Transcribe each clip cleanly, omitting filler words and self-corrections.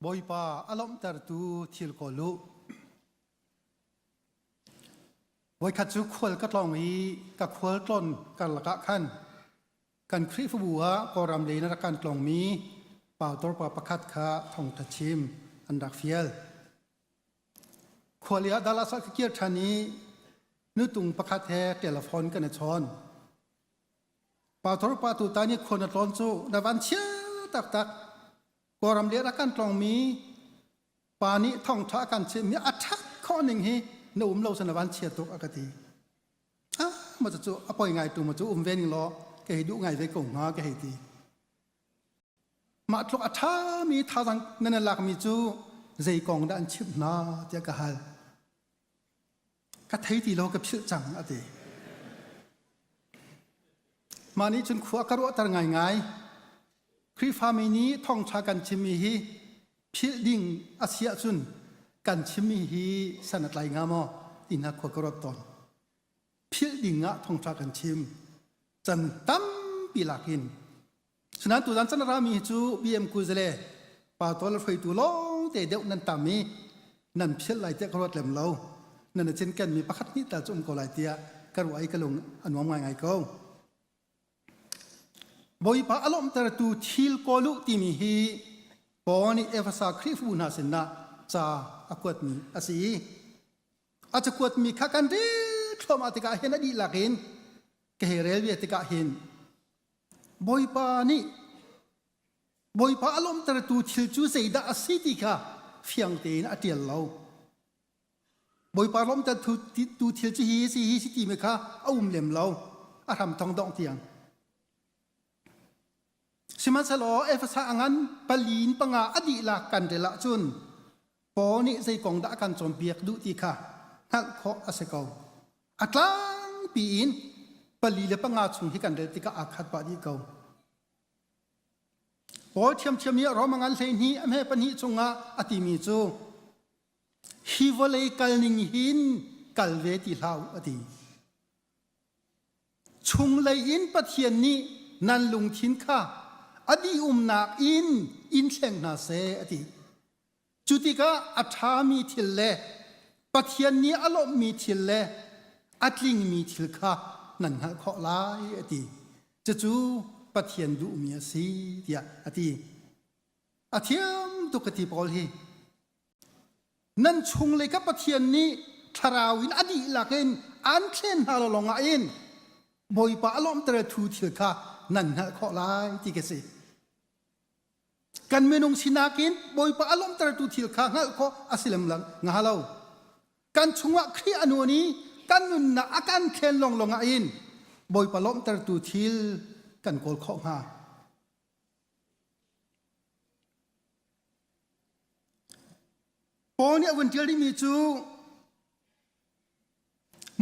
Bawipa a lawmhtertu thil kawl u. Voikhat cu khual ka tlawng i ka khual tlawn karlak ah khan kan Khrihfabu ah Kawlram lei in a rak kan tlawngmi pastor pa pakhat kha thawngṭha chim an rak fial. Khual i ah Dallas ah ka kir ṭhan i nutung pakhat he telephone kan i chawn. Pastor pa tutan i khual na tlawn cu na van chia taktak. Kawlram le rak kan tlawngmi pa nih thawngṭha a kan chimhmi a ṭhat khawh ning hi na um lo san na van chia tuk a ka ti. Ah, ma cu a poi ngai tu ma cu um ve ning law ka hei duh ngai ve ko hnga ka hei ti. Mah tluk a ṭhami thazaang nan i lakmi cu zei kong dah an chimh hna tiah ka hal. Ka thei ti lo ka philh cang a ti. Mah nih cun khua ka ruahter ngaingai. Khrihfami nih thawngṭha kan chimmi hi philh ding a si ahcun kan chimmi hi san a tlai hnga maw ti hna khua ka ruat tawn. Philh ding ah thawngṭha kan chim. Can tampi lak in Sinain tuzan can a rami hi cu BM Kuzale pa tawl hruaitu lawng te deuh nan tam i nan philh lai tiah ka ruat lem lo. Nan i cinkenmi pakhat hnih tal cu um ko lai tiah ka ruah i ka lung a nuam ngaingai ko. Bawipa a lawmhtertu thil kawl u timi hi Paul nih Efesa Khrihfabu hna sinah ca a kuatmi a si i a cakuatmi kha kan rel thluahmah tikah hin a dihlak in ka hei rel ve tikah hin Bawipa nih Bawipa a lawmhtertu thil cu zeidah a si ti kha fiang tein a ṭial lo. Bawipa lawmhtertu thil cu hi si hi si timi kha a um lem lo. A hram thong dongh tiang. Sihmanhsehlaw Efesa a ngan palin panga a dihlak kan rel ahcun Paul nih zei kong dah a kan cawnpiak duh ti kha hngalh khawh a si ko. A tlangpi in pali le panga chung hi kan rel tikah aa khat pah dih ko. Paul ṭhiamṭhiam nih Rome ngan 12 a hme pahnih chungah a timi cu hi vawlei kalning hin kal ve ti hlah u a ti. Chunglei in Pathian nih nan lungthin kha a dihumnak in in thleng hna seh a ti. Cu tikah a ṭhami thil le Pathian nih a lawmhmi thil le a tlingmi thil kha nan hngalh khawh lai a ti. Cucu Pathian duhmi a si tiah a ti. A thiam tuk ka ti Paul hi. Nan chunglei ka Pathian nih thlarau in a dihlak in an thlen hna lo lawngah in Bawipa a lawmhter thu thil kha nan hngalh khawh lai ti ka si. Kan minung sinak in Bawipa a lawmhtertu thil kha hngalh khawh a si lem nga lo. Kan chungah Khrih a nun i kan nunnak a kan thlen lawnglawng ah in Bawipa lawmhtertu thil kan kawl khawh hnga. Paul nih a vun ṭial rihmi cu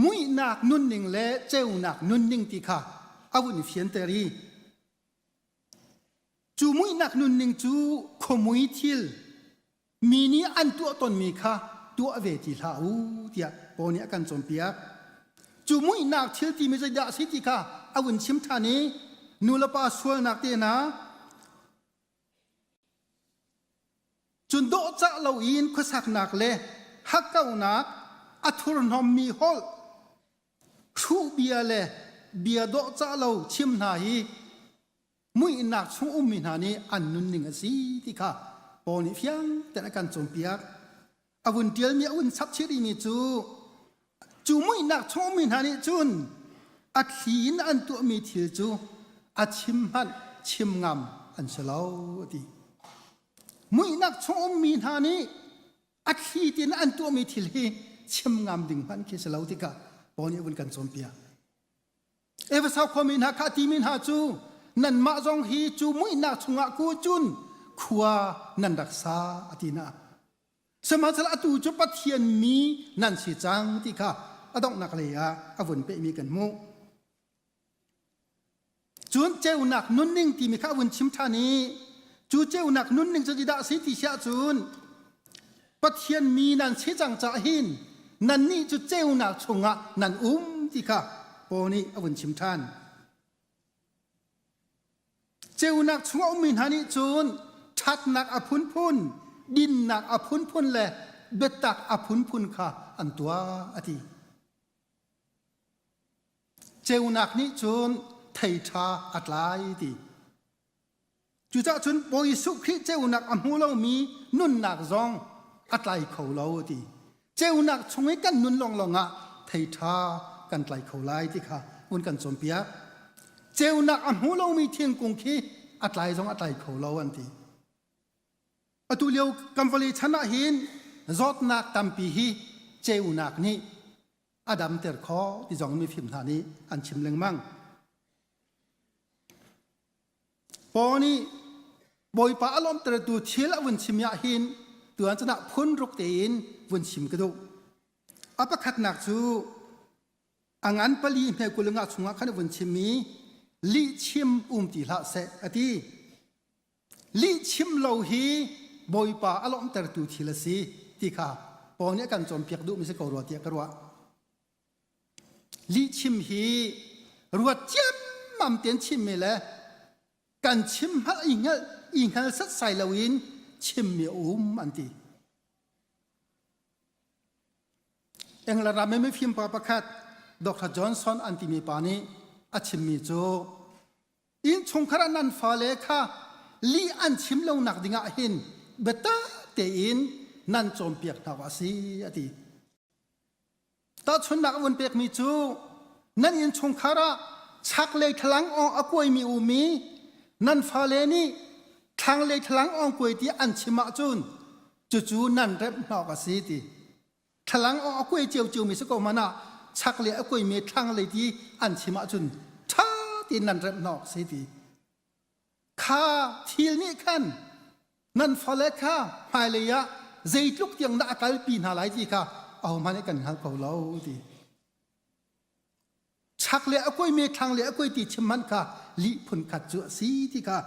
muihnak nunning le ceunak nunning ti kha a vun i fianter i Cu muihnak nunning cu khuamui thil mi nih an tuah tawnmi kha tuah ve ti hlah u tiah Paul nih a kan cawnpiak. Cu muihnak thil timi zeidah a si ti kha a vun chim ṭhan i nulepa sualnak te hna cun dawhcah loin khuasaknak le hakkauhnak a thurhnawmmi holh hruh bia le bia dawhcah lo chim hna hi muihnak chung ummi hna nih an nunning a si ti kha Paul nih fiang tein a kan cawnpiak. A vun ṭialmi a vun chap chih rihmi cu cu muihnak chung ummi hna nih cun a thli in an tuahmi thil cu a chim hmanh chim ngam an si lo a ti. Muihnak chung ummi hna nih a thli tein an tuahmi thil hi chim ngam ding hmanh khi si lo tikah Paul nih a vun kan cawnpiak. Efesa khuami hna kha a timi hna cu nanmah zong hi cu muihnak chungah ku cun khua nan rak sa a ti hna. Sihmanhsehlaw atu cu Pathian mi nan si cang ti kha a donghnak lei ah a vun pehmi kan hmuh. Cun ceunak nunning timi kha a vun chim ṭhan i cu ceunak nunning cu zeidah a si ti si ahcun Pathian mi nan si cang caah hin nannih cu ceunak chungah nan um ti kha Paul nih a vun chim ṭhan. Ceunak chungah ummi hna nih cun ṭhatnak a phunphun, dinnak a phunphun le biatak a phunphun kha an tuah a ti. Ceunak nih cun thei ṭha a tlai ti. Cucaah cun Bawi Jesuh Khrih ceunak a hmu lomi nunnak zong a tlai kho lo a ti. Ceunak chung i kan nun lawnglawng ah thei ṭha kan tlai kho lai ti kha hun kan cawnpiak. Ceunak a hmu lomi thingkung khi a tlai zong a tlai kho lo an ti. Atu lio kan vawlei chan ah hin zawtnak tampi hi ceunak nih a damter khawh ti zong mifim hna nih an chim lengmang. Paul nih Bawipa a lawmhtertu thil a vun chim ah hin tuan cun ah phun ruk tein vun chim ka duh. A pakhatnak cu a ngan pali hme kulunga chungah khan a vun chim i lihchim um ti hlah seh a ti. Lihchim lo hi Bawipa a lawmhtertu thil a si ti kha Paul nih a kan cawnpiak duhmi si ko rua tiah ka ruah. Lihchim hi ruat ciammam tein chimmi le kan chim hngalh i hngalh i hngal setsai loin chimmi a um an ti. England ram i mifim pa pakhat Dr. Johnson an timi pa nih a chimmi cu innchungkhar ah nan fale kha lih an chim lonak dingah hin biatak tein nan cawnpiak hna awk a si a ti. Tahchunhnak a vun pekmi cu nan innchungkhar ah chaklei thlang awng a kuaimi um i nan fale nih thlanglei thlang awng kuai ti an chim ahcun cucu nan remh hna awk a si ti. Thlang awng a kuai ciocio mi si ko hmanh ah chaklei a kuaimi thlanglei ti an chim ahcun ṭha tein nan remh hna awk a si ti. Kha thil nih khan nan fale kha hmailei ah zeitluk tiang dah a kalpi hna lai ti kha ahohmanh nih kan hngal ko lo ti. Chak le a kuaimi thlang le a kuai ti chim hmanh kha lih phun khat cu a si ti kha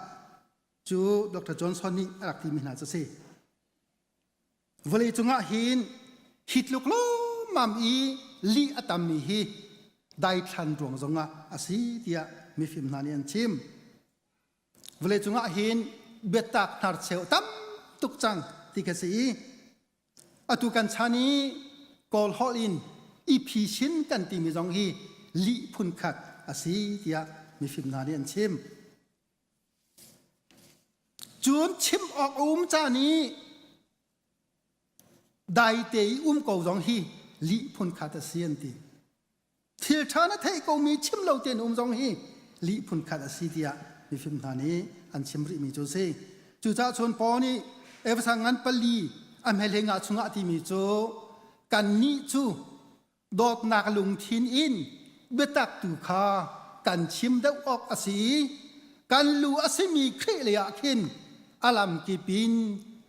cu Dr. Johnson nih a rak timi hna cu a si. Vawlei cungah hin hi tluk lawmmam i lih a tammi hi daithlan ruang zongah a si tiah mifim hna nih an chim. Vawlei cungah hin biatak hnarcheu tam tuk cang ti ka si i atu kan chan i Kawl holh in i phisin kan timi zong hi lih phunkhat a si tiah mifim hna nih an chim. Cun chim awk a um caan i daite i um ko zong hi lih phunkhat a si an ti. Thil ṭha na theih komi chim lo tein um zong hi lih phunkhat a si tiah mifim hna nih an chim rihmi cu a si. Cucaah cun Paul nih Efesa ngan pali a hmelheng ah chungah a timi cu kannih cu dawtnak lungthin in biatak tu kha kan chim deuh awk a si i kan lu a simi Khrih lei ah khin a lamkip in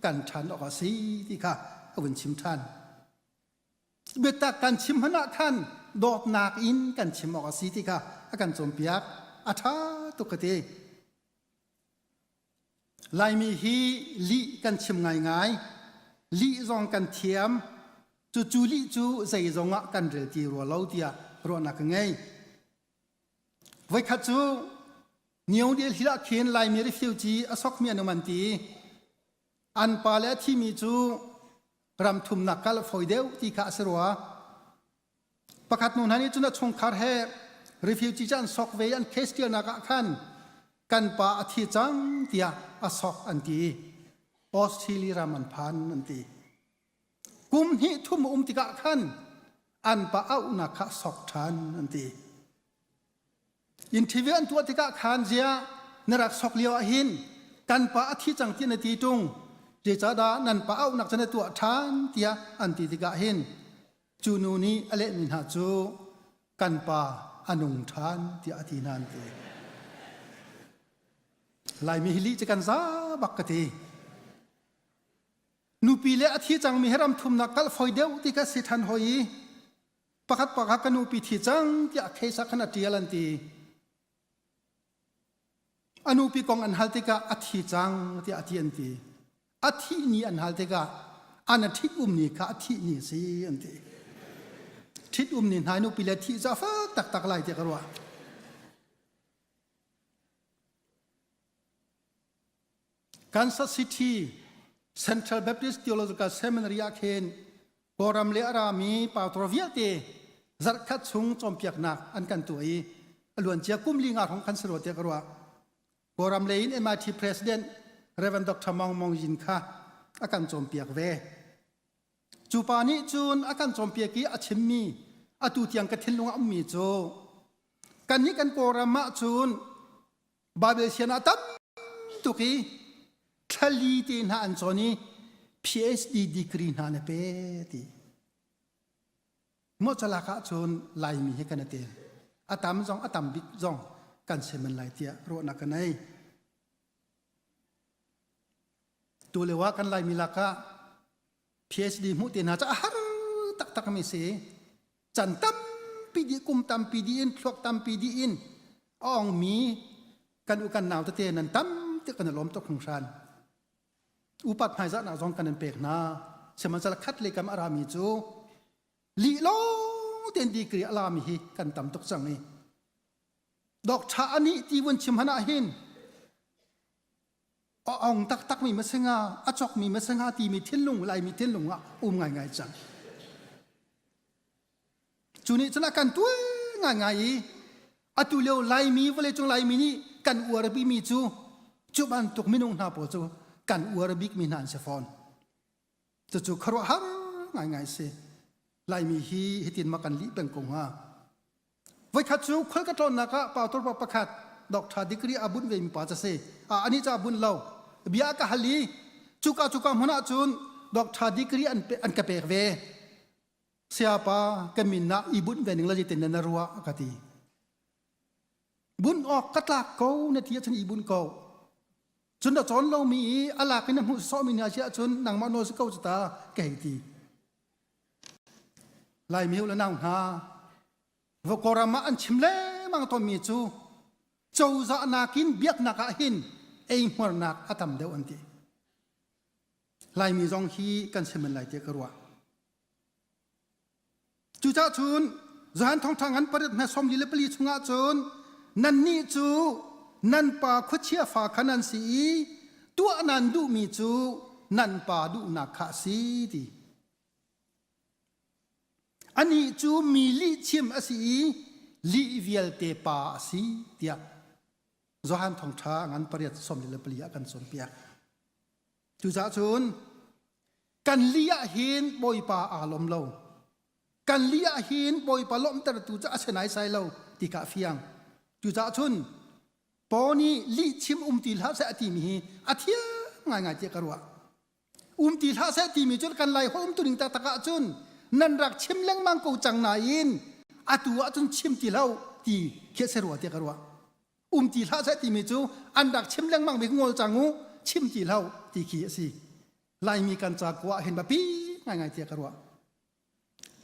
kan ṭhan awk a si ti kha a vun chim ṭhan. Biatak kan chim hmanh ah khan dawtnak in kan chim awk a si ti kha a kan cawnpiak. A ṭha tuk ka ti. Laimi hi lih kan chim ngaingai. Lih zong kan thiam. Cucu lih cu zeizong ah kan rel ti rua lo tiah ruahnak ka ngei. Voikhat cu Nio Dil Hill ah khin Laimi refugee a sokmi an um an ti. An pa le a thimi cu ram thumnak kal a fawi deuh ti kha a si rua. Pakhat nu hna nih cun a chungkhar he refugee cu an sok ve i an case ṭialnak ah khan kan pa a thi cang tiah a sok an ti. Australia ram an phan an ti. Kum hnih thum a um tikah khan an pa auhnak kha sok ṭhan an ti. Interview an tuah tikah khan ziah na rak sok lio ah hin kan pa a thi cang ti na ti ṭung zeicahdah nan pa auhnak cu na tuah ṭhan tiah an ti tikah hin cu nu nih a lehmi hna cu kan pa a nung ṭhan tiah a ti hna an ti. Laimi hi lih cu kan za bak ka ti. Nupi le a thi cangmi hi ram thumnak kal foi deuh ti ka si ṭhan hoi i pakhat pakhat ka nupi thi cang tiah case ah khan a ṭial an ti. A nupi kong an hal tikah a thi cang tiah a ti an ti. A thih ni an hal tikah an a ṭhit um ni kha a thih ni a si an ti. Ṭhit um ni hna nupi le thih cu a fak taktak lai tiah ka ruah. Kansas City. Central Baptist Theological Seminary ah khin Kawlram le a rami pastor vialte zarhkhat chung cawnpiaknak an kan tuah i a luancia kum li nga hrawng khan si rua tiah ka ruah. Kawlram lei in MIT President Reverend Dr. Maung Maung Yin kha a kan cawnpiak ve. Cu pa nih cun a kan cawnpiak i a chimmi atu tiang ka thinlung ah ummi cu kannih kan Kawlram ah cun Baibal sian ah tam tuk i thlali te hna an cawn i PhD degree hna na pe ti. Maw calak ah cun Laimi hi kan i tel. A tam zong a tam bik zong kan si men lai tiah ruahnak ka nei. Tu lio ah kan Laimi lakah PhD hmuh te hna cu a har taktak mi si. Can tampi dih, kum tampi dih in, thluak tampi dih in a ongmi kan u kan nau tete nan tam ti kan i lawm tuk hringhran. Upat hmaizahnak zong kan in pek hna. Sihmanhsehlaw khat le kam a rami cu lih lawng tein degree a lami hi kan tam tuk cang i Doctor anih ti vun chim han ah hin a ong taktakmi masinga a cawkmi masinga timi thinlung laimi thinlung ah um ngaingai cang cu nih cun a kan tuai ngaingai i atu lio laimi vawleicung laimi nih kan uar bikmi cu cu bantuk minung hna pawl cu kan uar bikmi hna an si fawn cucu khuaruahhar ngaingai si laimi hi hitin ma kan lih peng ko hnga Voikhat cu khual ka tlawnnak ah pastor pa pakhat doctor degree a bunh ve mi pa ca si. Ani ca bunh lo. Bia ka hal i cuka cuka hmun ah cun doctor degree an, an ka pek ve. Sayapa ka min ah i bunh ve ning la zeitin na ruah ka ti. Bunh awk ka tlak ko na ti ahcun i bunh ko. Cun na cawn lomi i a lak in na hmuh sawhmi hna si ahcun nangmah nawl si ko cu ta ka hei ti. Laimi u le nau hna, Kawlram ah an chim lengmang tawnmi cu cozah nakin biaknak ah hin eihmuarnak a tam deuh an ti. Laimi zong hi kan si men lai tiah ka ruah. Cucaah cun Johan Thawngṭha ngan pariat hme 44 chungah cun nannih cu nan pa khuachia fa kha nan si i tuah nan duhmi cu nan pa duhnak kha a si ti. Anih cu mi lihchim a si i lih vialte pa a si tiah Johan Thawngṭha ngan pariat 44 ah kan cawnpiak. Cucaah cun kan li ah hin Bawipa aa lawm lo. Kan li ah hin Bawipa lawmhtertu cu a si naisai lo ti kha a fiang. Cucaah cun Paul nih lihchim um ti hlah seh a timi hi a thiam ngaingai tiah ka ruah. Um ti hlah seh timi cu kan lai holh umtuning taktak ahcun nan rak chim lengmang ko cang nain atu ahcun chim ti hlah ti khi a si rua tiah ka ruah. Um ti hlah seh timi cu an rak chim lengmang mi ngol cang u chim ti hlah ti khi a si. Laimi kan ca kua hin biapi ngaingai tiah ka ruah.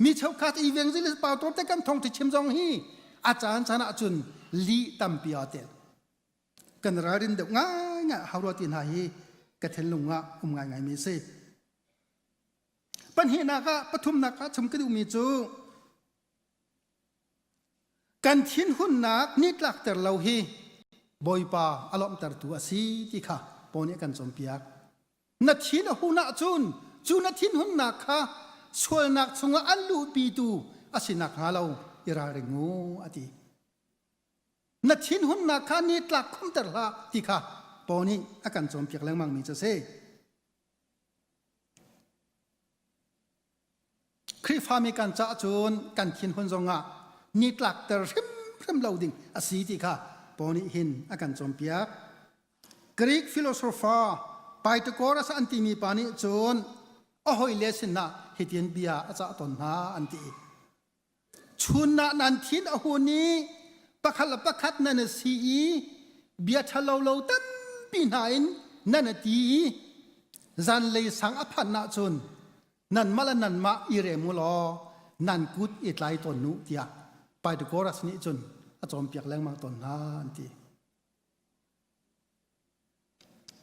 Mi cheukhat evangelist pastor te kan thong chim zong hi a caan caan ahcun lih tampi aa tel. Kan ralrin deuh ngaingai hau rua ti hna hi ka thinlung ah um ngaingai mi si. Pahnihnak ah pathumnak ah chim ka duhmi cu kan thinhunnak nitlakter lo hi Bawipa a lawmhtertu a si ti kha Paul nih a kan cawnpiak. Na thin a hun ahcun cu na thinhunnak kha sualnak chungah an luhpitu a si nakhnga lo i ralring u a ti. Na thinhunnak kha nitlak khumter hlah ti kha Paul nih a kan cawnpiak lengmangmi cu a si. Khrihfami kan caah cun kan thinhun zongah nitlakter hrimhrim lo ding a si ti kha Paul nih hin a kan cawnpiak. Greek philosopher Pythagoras an timi pa nih cun a hawile sinah hitin bia a cah tawn hna an ti. Chun ah nan thin a hun i pakhat le pakhat nan i si i bia ṭhalo lo tampi hna in nan i ti i zanlei sang a phanh ahcun nanmah le nanmah i rem u law nan kut i tlai tawn u tiah Pythagoras nih cun a cawnpiak lengmang tawn hna an ti.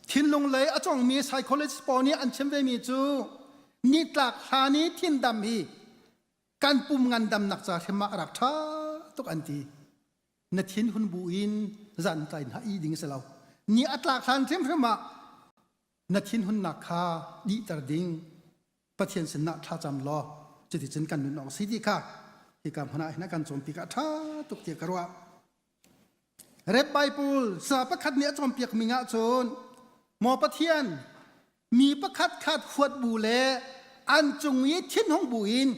Thinlung lei a cawngmi psychologist pawl nih an chim vemi cu nitlak hlan i thindam hi kan pum ngandamnak ca hrim ah a rak ṭha tuk an ti. Na thin hun bu in zan tlai hna i ding si lo. Ni a tlak hlan hrimhrim ah Na thinhunnak kha dihter ding Pathian sinah thlacam law cuticun kan nun awk si ti kha hika hmun ah hin a kan cawnpiak ah ṭha tuk tiah ka ruah. Rep Bible sa pakhat nih a cawnpiak mi ah cun maw Pathian mi pakhat khat huat bu le an cung i thinhung bu in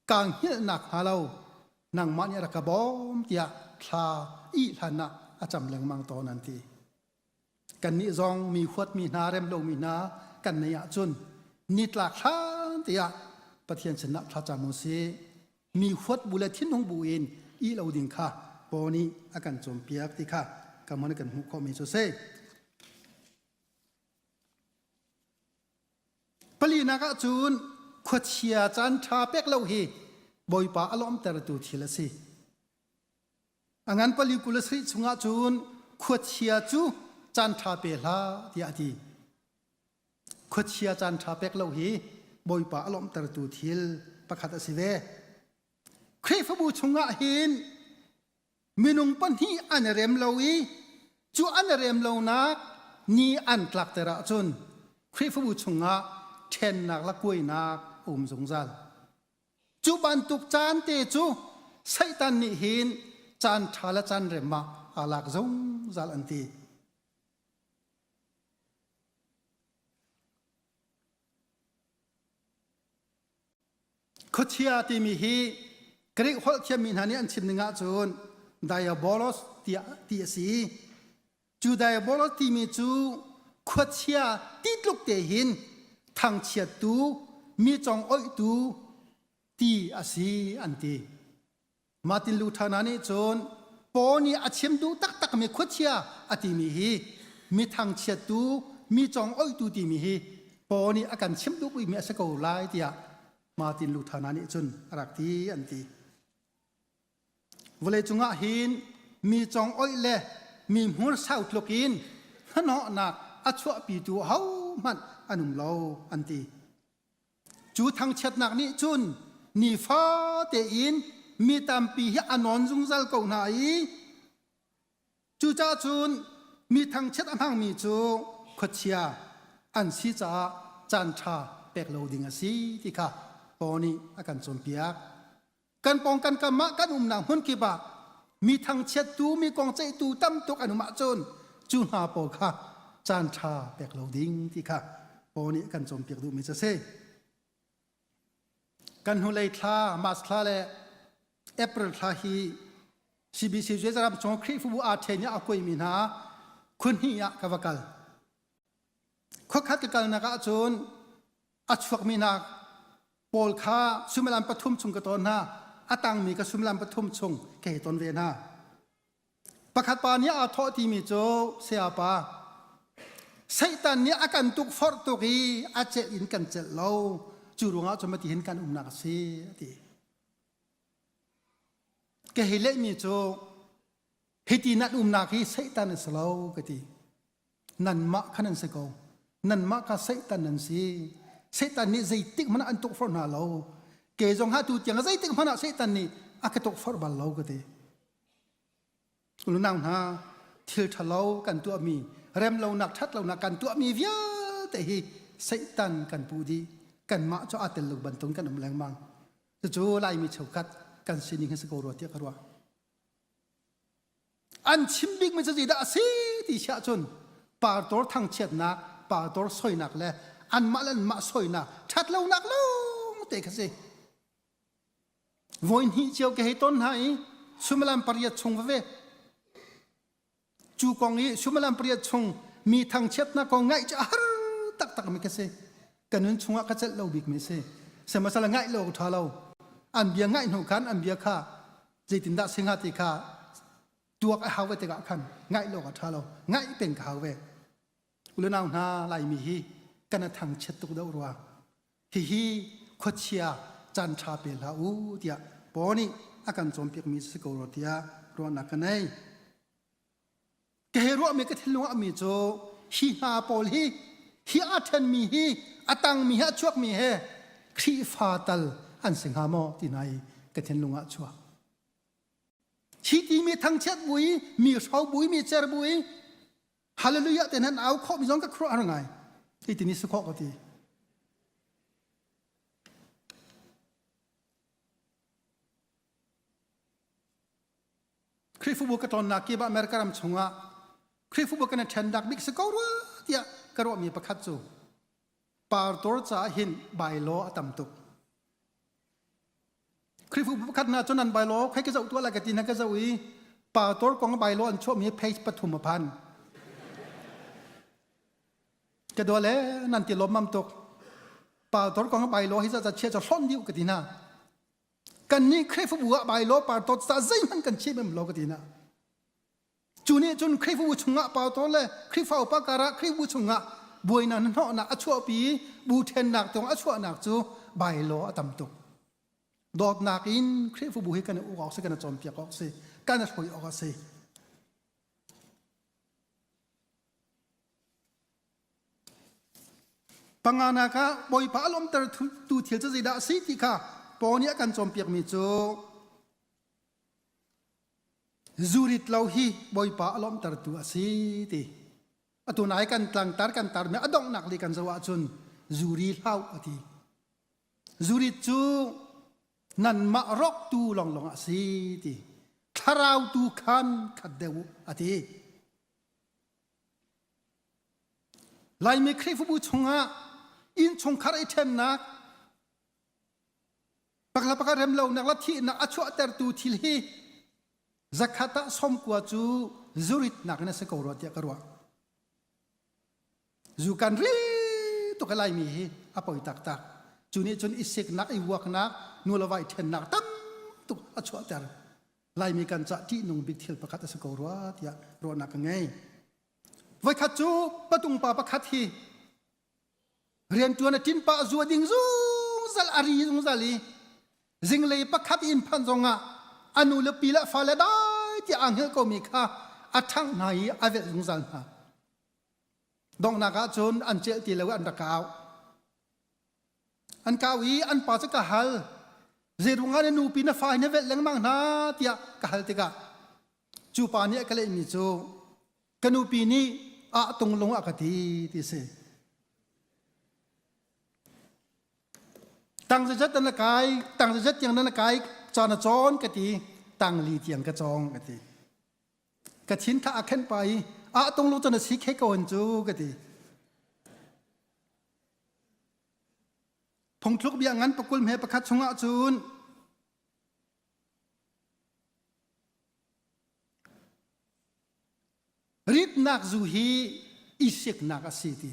kaa hngilhnak hnga lo nangmah nih rak ka bawm tiah thla i hlan ah a cam lengmang tawn an ti. Kannih zong mi huatmi hna rem lomi hna kan nei ahcun nitlak hlan tiah Pathian sinah thlacam u sih. Mi huat bu le thinhung bu in ih lo ding kha Paul nih a kan cawnpiak ti kha ka hmun kan hmuh khawhmi cu si. Palinak ahcun khuachia caan ṭha pek lo hi Bawipa a lawmtertu thil a si. A ngan pali 27 chungah cun khuachia cu caan ṭha pe hlah tiah a ti. Khuachia caan ṭha pek lo hi Bawipa a lawmhtertu thil pakhat a si ve. Khrihfabu chungah hin minung pahnih an i rem lo i cu an i rem lonak ni an tlakter ahcun Khrihfabu chungah ṭhennak le kuainak a um zungzal. Cu bantuk caan te cu Satan nih hin caan ṭha le caan rem ah aa lak zungzal an ti. Khuachia timi hi Greek holh thiammi hna nih an chim ning ahcun diabolos tiah ti a si. Cu diabolos timi cu khuachia ti tluk te hin thangchiattu, mi congoihtu ti a si an ti. Martin Luther hna nih cun Paul nih a chim duh taktakmi khuachia a timi hi mi thangchiattu, mi congoihtu timi hi Paul nih a kan chim duhmi a si ko lai tiah Martin Luther hna nih cun a rak ti an ti. Vawleicung ah hin mi congoih le mi hmursau tluk in hnahnawhnak a chuahpitu ahohmanh an um lo an ti. Cu thangchiatnak nih cun nifate in mi tampi hi a nawn zungzal ko hna i Cucaah cun mi thangchiat a hmangmi cu khuachia an si caah caanṭha pek lo ding a si ti kha Paul nih a kan cawnpiak. Kan pawng kan kam ah kan umnak hmun kip ah mi thangchiattu, mi kong ceihtu tam tuk an um ahcun cu hna pawl kha caanṭha pek lo ding ti kha Paul nih a kan cawnpiak duhmi cu a si. Kan hnulei thla, March thla le April thla hi CBC Zezaram chung Khrihfabu aa ṭhen i a kuaimi hna khuahnih ah ka va kal. Khuakhat ka kalnak ahcun a chuakmi hna pawl kha suimilam pathum chung ka ton hna. A tangmi ka suimilam pathum chung ka hei ton ve hna. Pakhat pa nih aa thawh timi cu sayapa Satan nih a kan tukforh tuk i a celh in kan celh lo. Cu ruangah cun mati hin kan umnak a si a ti. Ka hei lehmi cu hiti nan umnak hi Satan a si lo ka ti. Nanmah kha nan si ko. Nanmah kha Satan nan si. Satan nih zeitik hmanh ah an tukforh hna lo. Ke zong ha tu tiang zeitik hmanh ah Satan nih a ka tukforh bal lo ka ti. Unau hna, thil ṭhalo kan tuahmi, remlonak, ṭhatlonak kan tuahmi vialte hi Satan kan puh dih. Kanmah cu aa tel lo bantuk kan um lengmang. Cucu Laimi cheukhat kan sining hi si ko rua tiah ka ruah. An chim bikmi cu zeidah a si ti siah cun partor thangchiatnak, partor soinak le anmah le anmah soinak, ṭhatlonak lawng te kha si. Voi hnih cio ka hei ton hna i suimilam pariat chung veve. Cu kong i suimilam pariat chung mi thangchiatnak kong ngaih cu a har taktak mi ka si. Ka nun chungah ka celh lo bik mi si. Sihmanhsehlaw ngaih lo ṭha lo. An bia ngaih hnu khan an bia kha zeitindah si hnga ti kha tuak a hau ve tikah khan ngaih lo a ṭha lo. Ngaih peng ka hau ve. Ulenau hna Laimi hi kan a thangchiat tuk deuh rua. Hihi khuachia caan ṭha pe hlah u tiah Paul nih a kan cawnpiakmi si ko rua tiah ruahnak ka nei. Ka hei ruahmi ka thinlung ah mi cu hi hna pawl hi hi a ṭhenmi hi a tangmi hi a chuakmi he Khrihfa tal an si hnga maw ti hna i ka thinlung ah chuak. Hi timi thangchiat bui, mi hro bui, mi cer bui, hallelujah te nan au khawh mi zong ka khuaruah har ngai. Hi tini si khawh ka ti. Khrihfabu ka ṭawnnak kip ah America ram chungah Khrihfabu kan i ṭhennak bik si ko rua tiah ka ruahmi pakhat cu partor caah hin bylaw a tam tuk. Khrihfabu pakhat hna cun an bylaw khai ka zoh tuah lai ka ti hna ka zoh i pastor kong bylaw an chuahmi page pathum a phan. Ka dua le nan ti lawmmam tuk. Pastor kong bylaw hi za chia cha hlonh dih ka ti hna. Kan nih Khrihfabu ah bylaw pastor ca zeihmanh kan chim em lo ka ti hna. Cu nih cun Khrihfabu chungah pastor le Khrihfa upa karah Khrihfabu chungah buainak hnawhnak a chuahpi bu ṭhennak tiang a chuahnak cu bylaw a tam tuk. Dawtnak in Khrihfabu hi kan i uk awk si, kan i cawnpiak awk si, kan i hruai awk a si. Panganak ah Bawipa a lawmter tu thil cu zeidah a si ti kha Paul nih a kan cawnpiakmi cu Zurit lo hi Bawipa a lawmhtertu a si ti. Atu nai kan tlangtar kan tarmi a donghnak li kan zoh ahcun zuri hlau a ti. Zurit cu nanmah roktu lawnglawng a si ti. Thlarau tu khan khat deuh u a ti. Laimi Khrihfabu chungah innchungkhar i ṭhennak Pakhat pakhat rem lonak le thihnak a chuahtertu thil hi zakhat ah sawmkua cu zuritnak in a si ko rua tiah ka ruah. Zu kan ri tuk laimi hi a poi taktak. Cu nih cun i siknak, i vuaknak, nu le va i ṭhennak tam tuk a chuahter. Laimi kan cah ṭihnung bik thil pakhat a si ko rua tiah ruahnak ka ngei. Voikhat cu patung pa pakhat hi Rianṭuan a ṭin pah zu a ding zungzal a ri zungzal i zinglei pakhat inn phanh zongah a nu le pi le fale dai tiah aa hngilh komi kha a ṭhangh hna i a velh zungzal hna. Donghnak ah cun an celh ti lo i an rak kau. An kau i an pa cu ka hal. Zeiruangah na nupi na fa hi na velh lengmang hna tiah ka hal tikah cu pa nih a ka lehmi cu Ka nupi nih ah tunglung a ka ti ti si. Tang zazat na kai, tang zazat tiang na kai, ca na cawn ka ti, tang li tiang ka cawng ka ti. Ka thin kha a khenh pa i ah tunglung cu na si khe ko an cu ka ti. Phungthluk bia ngan pakul hme pakhat chungah cun Ritnak zu hi i siknak a si ti.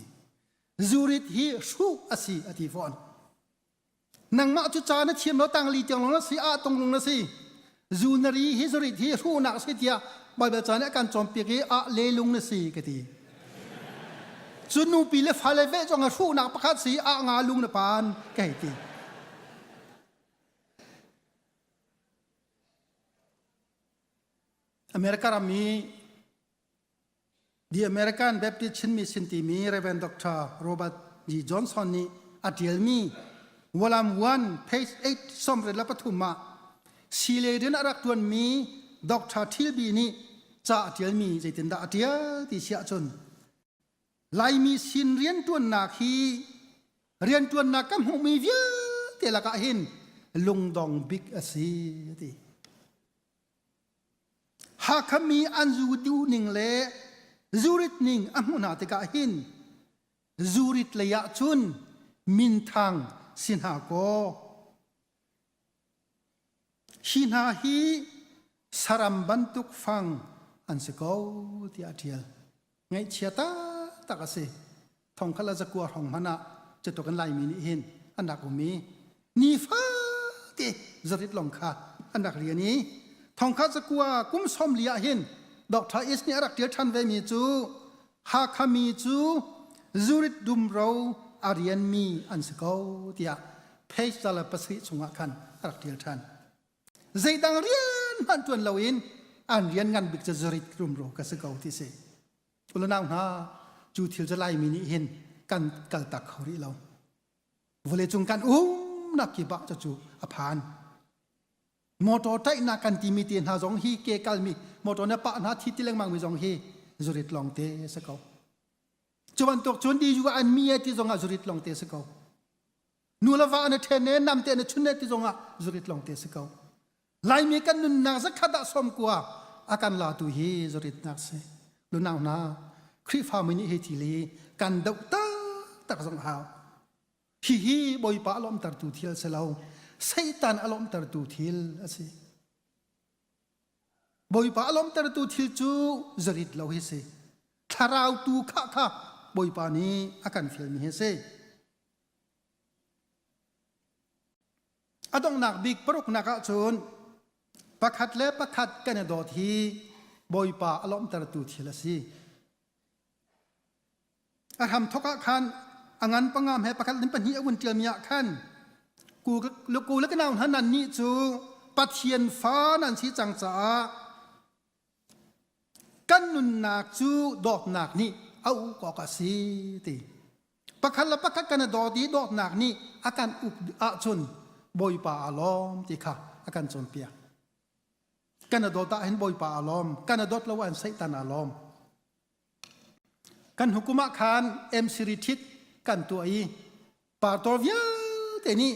Zurit hi hruh a si a ti fawn. Nangmah cu ca na thiam lo tangli tiang lawng na si ah tunglung na si. Zu na ri hi zurit hi hruhnak a si tiah Baibal ca nih a kan cawnpiak i ah lelung na si ka ti. Cu nupi le fale ve zong a hruhnak pakhat si ah nga lung na pan ka hei ti. America ram i The American Baptist Chin Mission timi Reverend Dr. Robert G. Johnson nih a ṭialmi Volume 1, page 8, sawmriat le pathum ah sile rian a rak ṭuanmi Dr. Thilby nih ca a ṭialmi zeitindah a ṭial ti si ahcun Laimi sin rianṭuannak hi rianṭuannak kan hmuhmi vialte lakah hin lungdong bik a si a ti. Hakha mi an zu duhning le zurit ning a hmuh hna tikah hin zurit lei ah cun minthang si hna kaw hi hna hi saram bantuk fang an si ko tiah a ṭial. Ngaihchia taktak a si. Thongkhat le zakua hrawng hmanh ah cutuk in Laimi nih hin an rak um i nifate zarit lawng kha an rak rian i thongkhat zakua kum sawmli ah hin Dr. East nih a rak ṭial ṭhan vemi cu Hakha mi cu zurit dumro a rianmi an si ko tiah page zala pasarih chungah khan a rak ṭial ṭhan. Zeidang rian hmanh ṭuan loin an rian ngan bik cu zurit rumro ka si ko ti si. Ulanau hna, cu thil cu Laimi nih hin kan kaltak kho rih lo. Vawleicung kan umnak kip ah cucu a phan. Motor taihnak kan timi te hna zong hi ke kalmi motor na pah hna thi ti lengmang mi zong hi zurit lawng te a si ko. Cu bantuk cun DU an mi e ti zongah zurit lawng te si ko. Nu le va an i ṭhen e nam te an i chun e ti zongah zurit lawng te si ko. Laimi kan nunnak zakhat ah 90 a kan latu hi zuritnak si. Lunau hna, Khrihfami nih hi thil hi kan doh taktak zong a hau. Hihi Bawipa a lawmhtertu thil a si lo. Satan a lawmhtertu thil a si. Bawipa a lawmhtertu thil cu zarit lo hi si. Thlarau tu kha kha Bawipa nih a kan fialmi hi a si. A donghnak bik paruknak ahcun pakhat le pakhat kan i dawt hi Bawipa a lawmhtertu thil a si. A hramthawk ah khan a ngan pangam he pakhat in pahnih a vun ṭialmi ah khan ku le ka nau hna nannih cu Pathian fa nan si cang caah kan nunnak cu dawtnak nih a uk awk a si ti. Pakhat le pakhat kan i dawt i dawtnak nih a kan uk ahcun Bawipa aa lawm ti kha a kan cawnpiak. Kan i dawt ahhin Bawipa aa lawm, kan i dawt lo ahhin Satan aa lawm. Kan hukum ah khan MC rithit kan tuah i partor vialte nih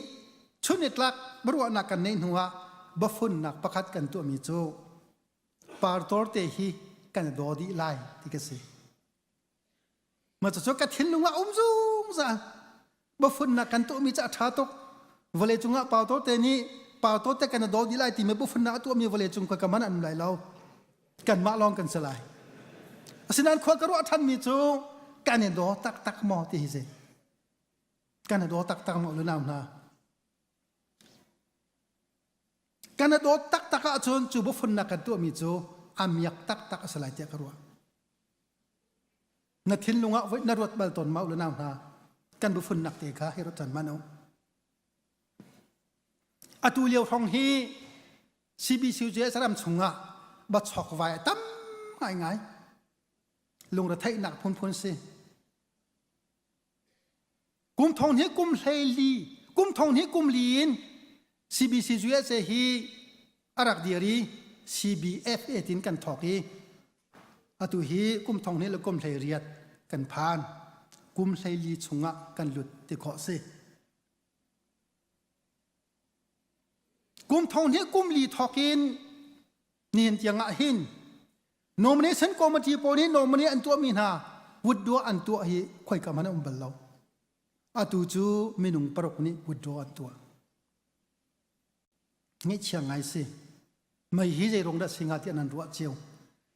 chun i tlak biaruahnak kan neih hnu ah biafunnak pakhat kan tuahmi cu partor te hi kan i daw dih lai ti ka si. Mah cucu ka thinlung ah um zungzal. Biafunnak kan tuahmi cu a ṭha tuk. Vawlei cungah pautor te nih pautor te kan i daw dih lai timi biafunnak a tuahmi vawlei cung ka man an um lai lo. Kanmah lawng kan si lai. Asinain khua ka ruah ṭhanmi cu kan i daw taktak maw ti hi si. Kan i daw taktak maw lunau hna. Kan i dawt taktak ahcun cu biafunnak kan tuahmi cu a miak taktak a si lai tiah ka ruah. Na thinlung ah voi na ruat bal tawn ma u le nau hna kan bufunnak te kha hi ruat chan man u. Atu lio hrawng hi CBCUJS ram chungah bachok vai a tam ngaingai. Lungretheihnak phunphun si. Kum thong hi kum hleili, kum thong hi kum li in CBC USA hi a rak dir i CBFA tin kan thawk i atu hi kum thong hnih le kum 18 kan phan. Kum 14 chungah kan lut ti khawh si. Kum thong hnih kum li thawk in nihin tiang ah hin nomination committee pawl nih nominee an tuahmi hna withdraw an tuah hi khoika hmanh a um bal lo. Atu cu minung paruk nih withdraw an tuah. Ngaihchia ngai si. Mei hi zei ruang dah si hnga tiah nan ruah cio.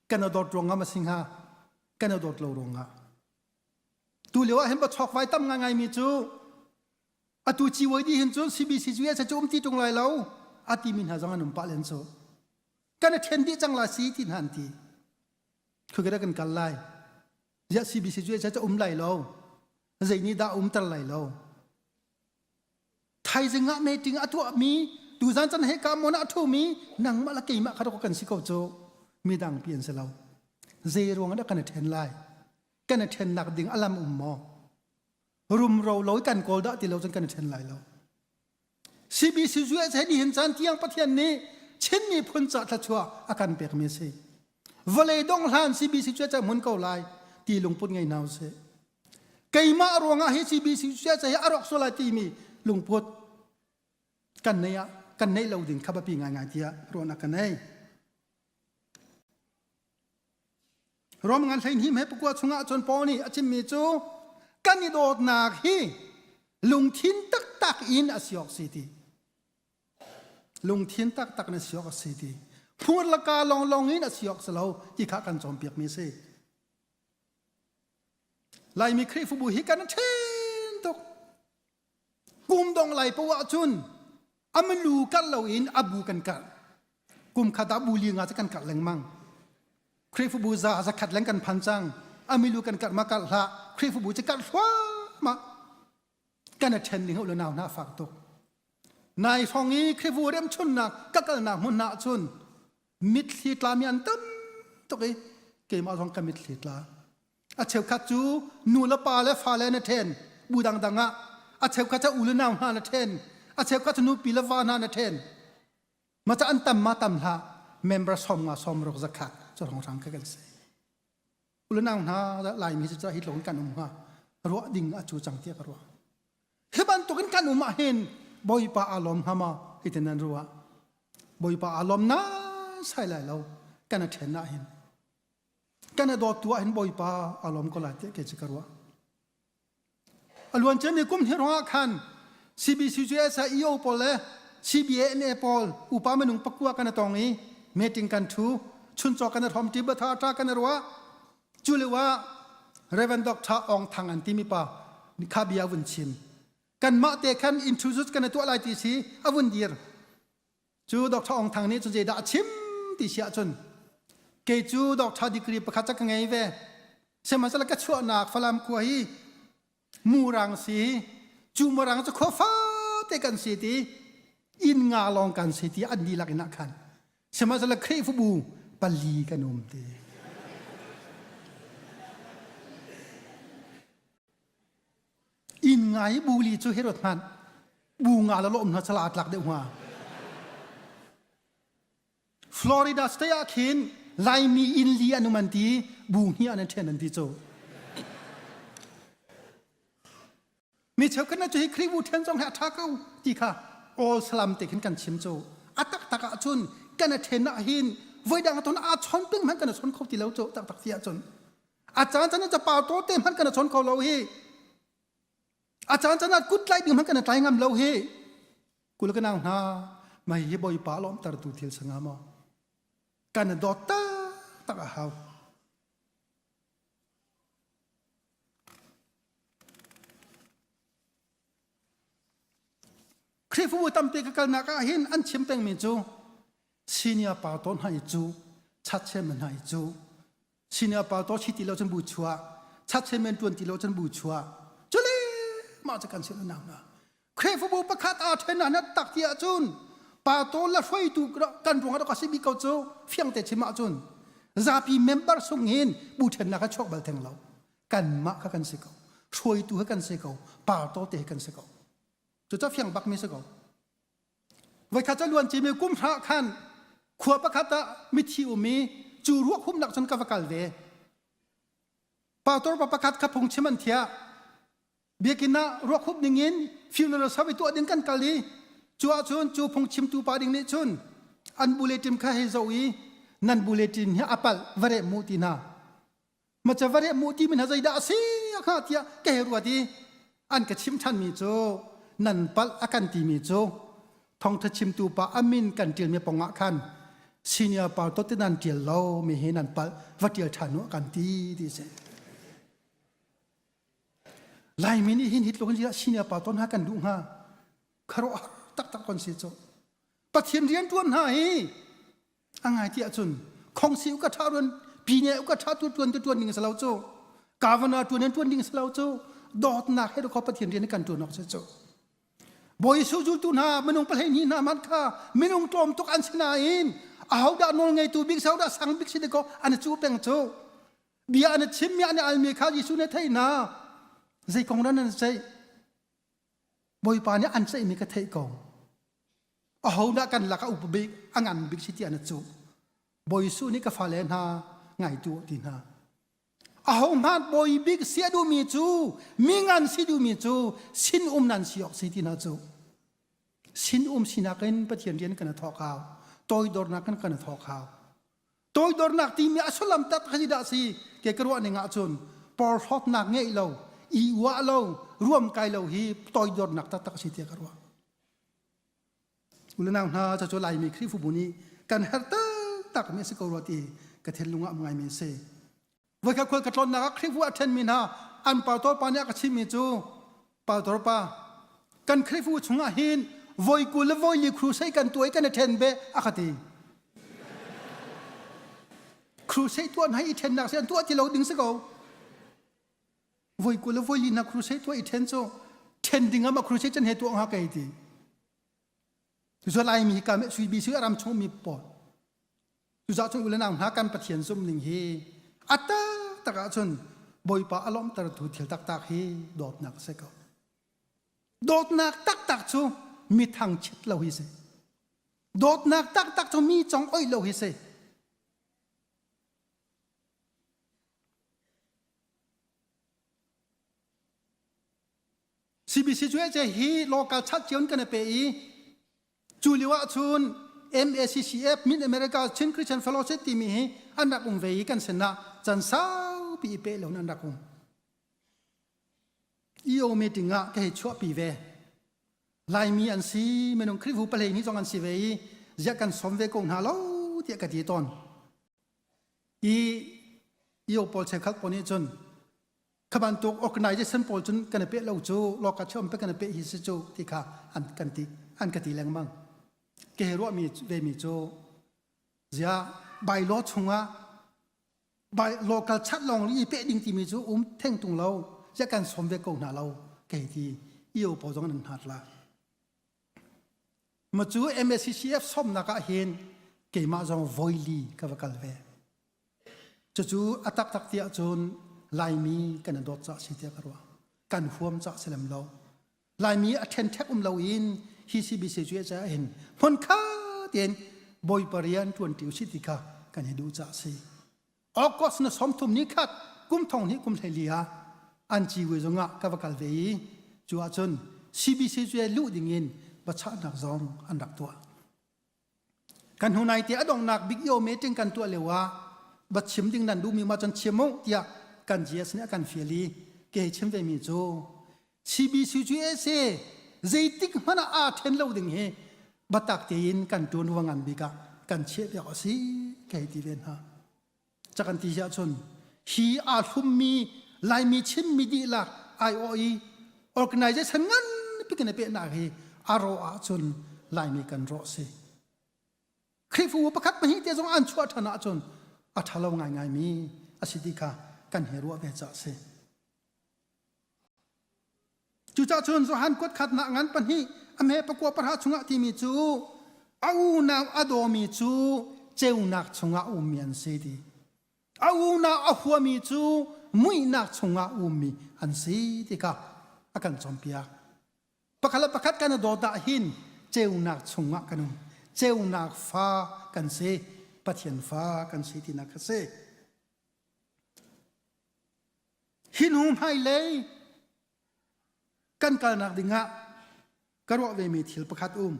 Kan i dawt ruangah ma si hnga? Kan i dawt lo ruangah. Tu lio ah hin bachok vai tam ngai mi cu atu ciwai di hin cun CBC cu cu um ti tung lai lo a ti mi hna zong an um pah len cu. Kan i then dih cang la si ti hna an ti. Khukira kan kal lai. Ziah CBC cu cu um lai lo. Zei nih dah umter lai lo. Thaizing ah meeting a tuahmi tuzan can he ka mon a ṭhumi nangmah le keimah kha kan si ko cu midang pi an si lo. Zei ruang dah kan i ṭhen lai? Kan i ṭhennak ding a lam um maw? Rumro lo i kan kawl dah ti lo cun kan i ṭhen lai lo. CBC USA nihin caan tiang Pathian nih Chin miphun ca thluachuah a kan pekmi a si. Vawlei dong hlan CBC USA hmun ko lai ti lungput ngei hna usih. Keimah ruangah hi CBC hi a rawk sual lai timi lungput kan nei ah kan neih lo ding kha biapi ngaingai tiah ruahnak ka nei. Rom ngan 12 he pakua chungah cun Paul nih a chimmi cu kan i dawtnak hi lungthin taktak in a si awk si ti. Lungthin taktak in a si awk a si ti. Hmur le ka lawnglawng in a si awk si lo ti kha kan cawnpiakmi a si. Laimi Khrihfabu hi kan ṭhen tuk. Kum dong lai poah ahcun a milu karh loin a bu kan karh. Kum khat ah bu li nga cu kan karh lengmang. Khrihfabu za zakhat leng kan phan cang. A milu kan karh ma karh hlah. Khrihfabu cu karh thluahmah. Kan a ṭhen ning le nau hna fak tuk. Nai hrawng i Khrihfabu remchunnak ka kalnak hmun hna ahcun mitthli tlami an tam tuk i keimah zong ka mitthli tla. A cheukhat cu nu le pa le fale na ṭhen bu dangdang ah a cheukhat cu u le nau hna na ṭhen a cheukhat cu nupi le va hna na ṭhen ma ca an tam ma tam hlah member 50 60 zakhat cu hrawnghrang kha kan si. Ulanau hna Laimi cu hi tlawng kan um hnga ruah ding a cu cang tiah ka ruah. Hi bantukin kan um ah hin Bawipa aa lawm hnga maw hi ti nan ruah. Bawipa aa lawm na sai lai lo kan a ṭhen ah hin. Kan a dawt tu ah hin Bawipa aa lawm ko lai tiah kei cu ka ruah. A luan ciami kum hnih ruangah khan CBCUSA EO pawl le CBANA pawl upa minung pakua kan i tong i meeting kan ṭhu chuncaw kan i hrawm ṭi batha ṭa kan i ruah cu lio ah Reverend Dr. Aung Thang an timi pa kha bia vun chim kanmah te khan introduce kan i tuah lai ti si a vun dir Cu Dr. Aung Thang nih cun zeidah a chim ti si ahcun kei cu Dr. degree pakhat ca ka ngei ve. Sihmanhsehlaw ka chuahnak Falam khua hi murang si cu murang cu khua fate kan si ti inn nga lawng kan si ti an dihlak in ah khan sihmanhsehlaw Khrihfabu pali kan um ti. Inn nga i bu li cu Herod hmanh bu nga la lawm hna chala tlak deuh hnga. Florida state ah khin Laimi inn li an um an ti bu hnih an ṭhen an ti cu. Mi cheukhat na cu hi Khrihbu ṭhen zong hi a ṭha ko ti kha all salam te khin kan chim cu. A taktak ah cun kan a ṭhen ah hin voidang ton aa chon ping hmanh kan a chon kho ti lo cu taktak ti ahcun. A caan caan ah capar tawte hmanh kan chawn kho lo hi. A caan caan ah kut tlaih ding hmanh kan tlai ngam lo hi. Kul ka nau hna, mai hi Bawipa lawmhtertu thil sanga maw? Kan dawt taktak a hau. Khrihfabu tampi ka kalnak ah hin an chim pengmi cu senior pastor hna i cu, chat chairman hna i cu, senior pastor si ti lo cun bu chuah, chat chairman tuan ti lo cun bu chuah. Cule mah cu kan sin unau hna. Khrihfabu pakhat aa then ah na tak ti ahcun pastor le hruaitu kan ruang ah ka si bik ko cu fiang te chim ahcun zapi member sung hin bu thennak a chuak bal theng lo. Kanmah kha kan si ko. Hruaitu he kan si ko. Pastor te he kan si ko. Cucu fiang bak mi si ko. Voikhat cu luan cimi kum hra khan khua pakhat ah mithi um i cu ruak humnak cun ka va kal ve. Pastor pa pakhat kha phungchim an thiah. Biakinn ah ruak hup ning in funeral service tuah ding kan kal i cu ahcun cu phungchimtu pa ding nih cun an bulletin kha hei zoh i nan bulletin hi a palh va reh mu ti hna. Macavare mu ti min ha zeidah a si kha tiah ka hei ruat i an ka chim ṭhanmi cu nan palh a kan timi cu thawngṭha chimtu pa a min kan ṭialmi pong ah khan senior pastor te nan ṭial lo mi hi nan palh va ṭial ṭhan u a kan ti ti si. Laimi nih hin hi tluk in senior pastor hna kan duh hnga kharuah taktak kon si cu. Pathian rianṭuan hna hi A ngai ti ahcun khongsi u ka ṭha ruan pine u ka ṭha tu ṭuan tu ṭuan ding si lo cu governor ṭuan in ṭuan ding si lo cu dawtnak he kho Pathian rian kan ṭuan awk si cu Bawi Jesuh zultu hna minung pahlei hnih hna hmanh kha minung tlawm tuk an si nain ahodah nawl ngeitu bik ahodah sang bik si ko an i cu peng cu bia an i chimmi an i almi kha Jesuh nih a theih hna zei kong dah nan ceih Bawipa nih an ceihmi ka theih ko Ahodah kan lakah upa bik a ngan bik si ti an cuh. Bawi Jesuh nih ka fale hna ngai tu ti hna. Ahohmanh bawi bik si a duhmi cu mi ngan si duhmi cu sin um nan si awk si ti hna cu. Sin um sinak in Pathian rian kan i thawk hau. Toidornak in kan i thawk hau. Toidornak timi a sullam tak hi dah si ke ka ruah ning ahcun porhlawtnak ngeih lo, i uah lo, ruamkai lo hi toidornak taktak a si tiah ka ruah. Ulenau hna cucu Laimi Khrihfabu nih kan herh taktak mi a si ko rua ti ka thinlung ah um ngaimi a si. Voikhat khual ka tlawnnak ah Khrihfabu a ṭhenmi hna an pastor pa nih a ka chimmi cu pastor pa kan Khrihfabu chungah hin voi 20 le voi li crusade kan tuah i kan i ṭhen ve a ka ti. Crusade tuah hna i ṭhennak si an tuah ti lo ding si ko. Voi 20 le voi li na crusade tuah i ṭhen cu ṭhen ding ah ma crusade can he tuah hnga kei ti. Cucu Laimi hi ka sui bi sui a ram chung mi pawl. Cucaah cun ulenau hna kan Pathian zumh ning hi a taktak ahcun Bawipa a lawmhtertu thil taktak hi dawtnak a si ko. Dawtnak taktak cu mi thangchiat lo hi si. Dawtnak taktak cu mi cong oih lo hi si. CBC cu hi local chat cio kan pe i cu lio ah cun MACCF Mid America Chin Christian Fellowship timi hi an rak um ve i kan sin ah can saupi i pe lo an rak um. EO meeting ah ka hei chuahpi ve. Laimi an si, minung Khrihfu palei ni zong an si ve i ziah kan sawm ve ko hna lo tiah ka ti tawn. I EO pawl cheukhat pawl nih cun kha bantuk organization pawl cun kan i peh lo cu loka chom pe kan i peh hi si cu ti kha an kan ti an ka ti lengmang. Ke he ruahmi ve mi cu ziah bylaw chungah by local chat lawng i peh ding timi cu um theng tung lo ya kan som ve ko hna lo kei ti io pawl zong an hnat la ma cu MSCCF somnak ah hin keimah zong voili ka va kal ve cucu a taktak ti ahcun laimi kan i dawt ca si tiah ka ruah kan huam ca si lem lo Laimi a ṭhenṭhek um loin hi CBC cu caah hin hmunkhat tein Bawipa rian ṭuanṭi usih ti kha kan i duh caah a si. August na 30 ni khat kum thong hnih kum 14 ah an ciwi zongah ka va kal ve i cu ahcun CBC cu luh dingin biachahnak zong an rak tuah. Kan hnu nai te a donghnak big io meeting kan tuah lio ah va chim ding nan duhmi ma cun chim u tiah kan GS nih a kan fial i ke chim ve mi cu CBCUSA zeitik hmanh ah aa then lo ding hi batak tein kan tuan ruangan bik ah kan chiah piak a si kei ti ve hna. Cakan ti ahcun hi aa hlummi Laimi Chinmi dihlak aiawh i organization nganpi kan i pehnak hi a rawh ahcun Laimi kan rawh si. Khrihfabu pakhat pahnih te zong an chuah ṭhan ahcun a ṭhalo ngaingaimi a si ti kha kan he ruah ve ca a si. Cucaah cun Johan kuat khatnak ngan pahnih a hme pakua pahra chungah timi cu a unau a dawmi cu ceunak chungah ummi an si ti. A unau a huami cu muihnak chungah ummi an si ti kha a kan cawnpiak. Pakhat le pakhat kan i dawt ah hin ceunak chungah kan um. Ceunak fa kan si. Pathian fa kan si tinak a si. Hi hnu hmailei kan kalnak dingah ka ruah vemi thil pakhat um.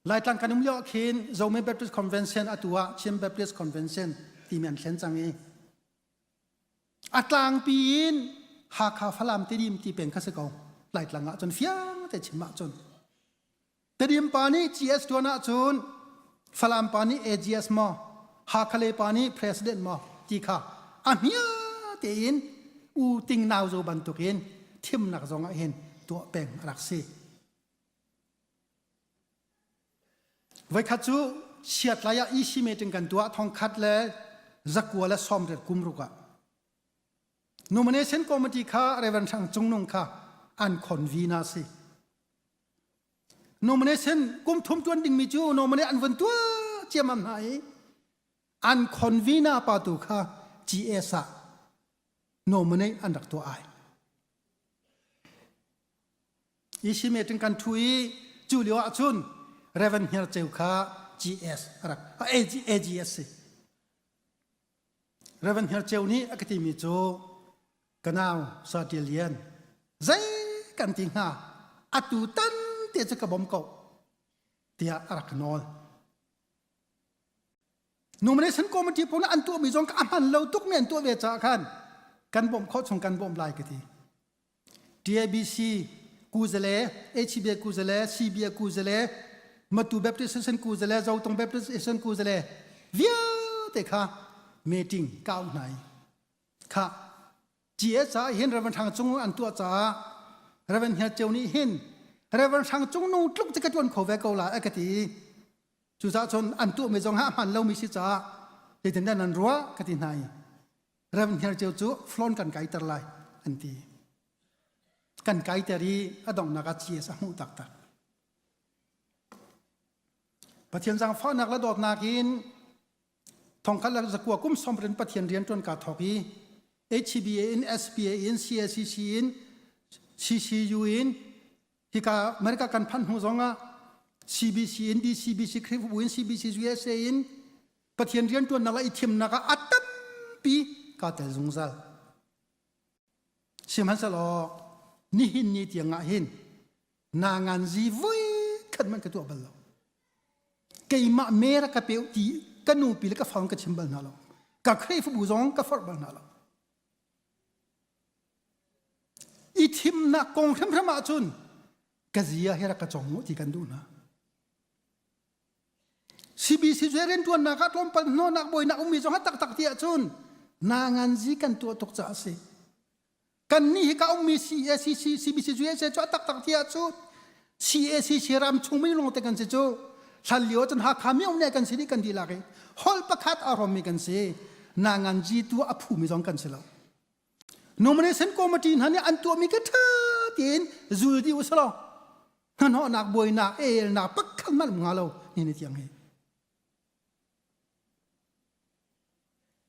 Laitlang kan um lio ah khin Zomi Baptist Convention atu ah Chin Baptist Convention timi an thlen cang i a tlangpi in Hakha Falam Tedim ti peng kha si ko. Laitlang ah cun fiang te chim ahcun Tedim pa nih GS tuan ahcun Falam pa nih AGS maw, Hakha lei pa nih President maw ti kha a hmia tein u ting nau zo bantukin thimnak zong ah hin tuah peng a rak si. Voikhat cu siatlai ah EC meeting kan tuah thongkhat le zakua le sawmriat kum ruk ah nomination committee kha Reverend Hrang Cung Nung kha an convener si. Nomination kum thum tuan dingmi cu nominate an vun tuah ciammam hna i an convener pa tu kha GS ah nominate an rak tuah ai. EC meeting kan thu i cu lio ah cun Reverend Hniar Ceu kha GS rak AGS si. Reverend Hniar Ceu nih a ka timi cu ka nau Sa Ṭial Lian zei kan ti hnga atu tan te cu ka bawm ko tiah a rak ka nawl. Nomination committee pawl an tuahmi zong a hman lo tukmi an tuah ve caah khan kan bawmh khawh chung kan bawmh lai ka ti. TABC kuzale, HBA kuzale, CBA kuzale, Matu Baptist Association kuzale, Zotong Baptist Association kuzale vialte kha meeting kau hna i kha GS ah hin Reverend Thang Cung an tuah caah Reverend Hniar Ceu nih hin Reverend Hrang Cung Nung tluk cu ka tuan kho ve ko la a ka ti cucaah cun an tuahmi zong ha hman lomi si caah zeitindah nan ruah ka ti hna i Reverend Hniar Ceu cu flown kan kaiter lai an ti kan kaiter i a donghnak ah GS a hmuh taktak Pathian zaangfahnak le dawtnak in Thongkhat le zakua kum sawmrin Pathian rian ṭuan kaa thawk i HCBA in SPA in CACC in CCU in hika America kan phanh hnu zongah CBC in DCBC Khrihfabu in CBC USA in Pathian rian ṭuannak le i thimnak ah a tampi kaa tel zungzal. Sihmanhsehlaw nihin ni tiang ah hin na nganzi voi khat man ka tuah bal lo. Keimah mera ka peu ti ka nupi le ka faun ka chim bal hna lo. Ka Khrihfabu zong ka forh bal hna lo. I thimnak kong hrimhrim ahcun ka zia hi rak ka cong mu ti kan duh hna. CBC cu rianṭuannak ah tlawmpal hnawhnak bawinak ummi zong a taktak ti ahcun na nganzi kan tuah tuk caah a si. Kannih hi ka ummi CACC CBC USA cu a taktak ti ahcun CACC ram chung mi lawngte kan si cu. Hlan lio cun Hakha mi um ne kan si dih kan dihlak i holh pakhat aa hrawmmi kan si. Na nganzi tu a phumi zong kan si lo. Nomination committee hna nih an tuahmi ka ṭha tein zul dih u selaw hnahnawhnak buainak elnak pakhat hmanh um hnga lo ni ni tiang hi.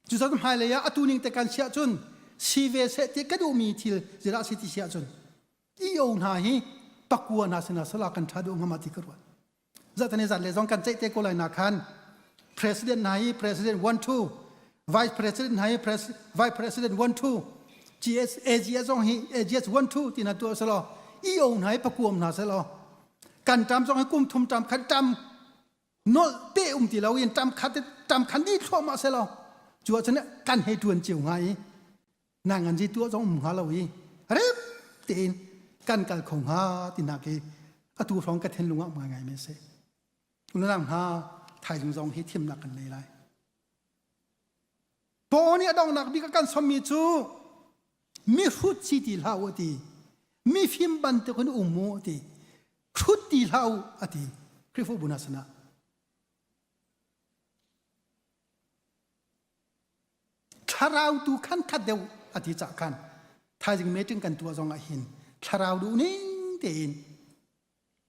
Cucaah hmailei ah atu ning te kan siah cun si ve seh ti ka duhmi thil zeidah si ti siah cun EO hna hi pakua hna sinah sala kan ṭha duh hnga ma ti ka ruat. Zatani zat le zong kan ceih te ko lai na khan President hna hi President 1 2 Vice President hna hi Vice President 1 2 GS AGS zong hi AGS 1 2 ti na tuah selaw EO hna hi pakuam hna selaw kan ṭam zong hi kum thum ṭam khat ṭam nolh te um ti lo in ṭam khat ṭam khan dih thluahmah selaw cu ahcun kan hei ṭuan cio hnga i na ngan ji tuah zong um hnga lo i rem tein kan kal kho hnga ti nak hi atu hrawng ka thinlung ah ngai ngai me si unang hna thaizung zong hi thimnak kan nei lai Paul nih a donghnak bik a kan sawmmi cu mi hrut si ti hlah u a ti mi fim bantukin um u a ti hrut ti hlah u a ti Khrihfabu hna sinah thlarau tu khan khat deuh a ti cah khan thaizing meeting kan tuah zong ah hin thlarau duh ning tein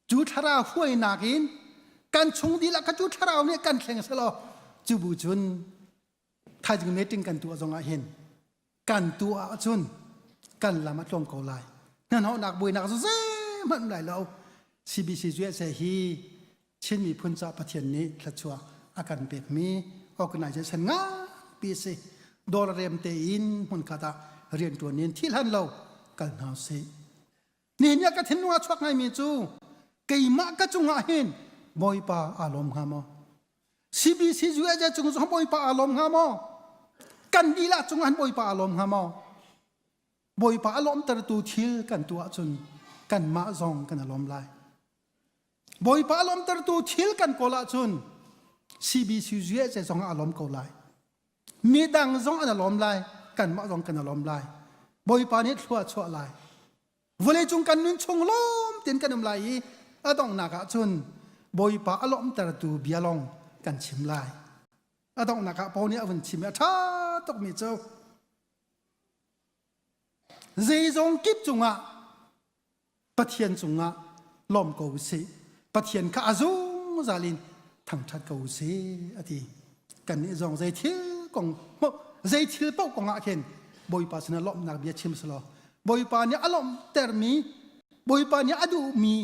cu thlarau hruainak in kan chung dihlak kha cu thlarau nih kan thleng selaw cu bu cun thaizing meeting kan tuah zong ah hin kan tuah ahcun kan lam a tluang ko lai hnahnawhnak buainak cu zeihmanh um lai lo CBC USA hi Chin miphun ca Pathian nih thluachuah a kan pekmi organization nganpi a si dawlrem tein hmunkhat ah rianṭuan in thih hlan lo kal hna usih Nihin ah ka thinlung ah chuak ngaimi cu keimah ka cungah hin Bawipa aa lawm hnga maw? CBC USA cung zong Bawipa aa lawm hnga maw? Kan dihlak cungah hin Bawipa aa lawm hnga maw? Bawipa a lawmtertu thil kan tuah ahcun kanmah zong kan i lawm lai. Bawipa a lawmtertu thil kan kawl ahcun CBC USA zong ah aa lawm ko lai. Midang zong an i lawm lai, kanmah zong kan i lawm lai. Bawipa nih thlua a chuah lai. Vawleicung kan nun chung lawm tein kan um lai i a donghnak ah cun Bawipa a lawmtertu bia lawng kan chim lai. A donghnak ah Paul nih a vun chim i a ṭha tukmi cu zeizong kip cungah Pathian cungah lawm ko usih. Pathian kha a zungzal in thangṭhat ko usih a ti. Kannih zong zei thil kong zei thil paoh kong ah khin Bawipa sinah lawmhnak bia chim selaw Bawipa nih a lawmhtermi Bawipa nih a duhmi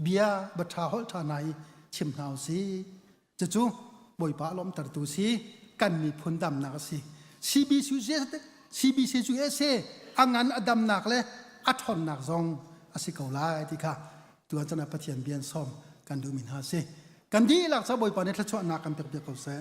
bia biaṭha holh ṭha hna hi chim hna usih. Cucu Bawipa a lawmhtertu si kan miphun damnak a si. CBC cu USA a ngan a damnak le a ṭhawnnak zong a si ko lai ti kha tuan chan ah Pathian bia in sawm kan duhmi hna a si. Kan dihlak ca Bawipa nih thluachuahnak kan pek piak ko seh.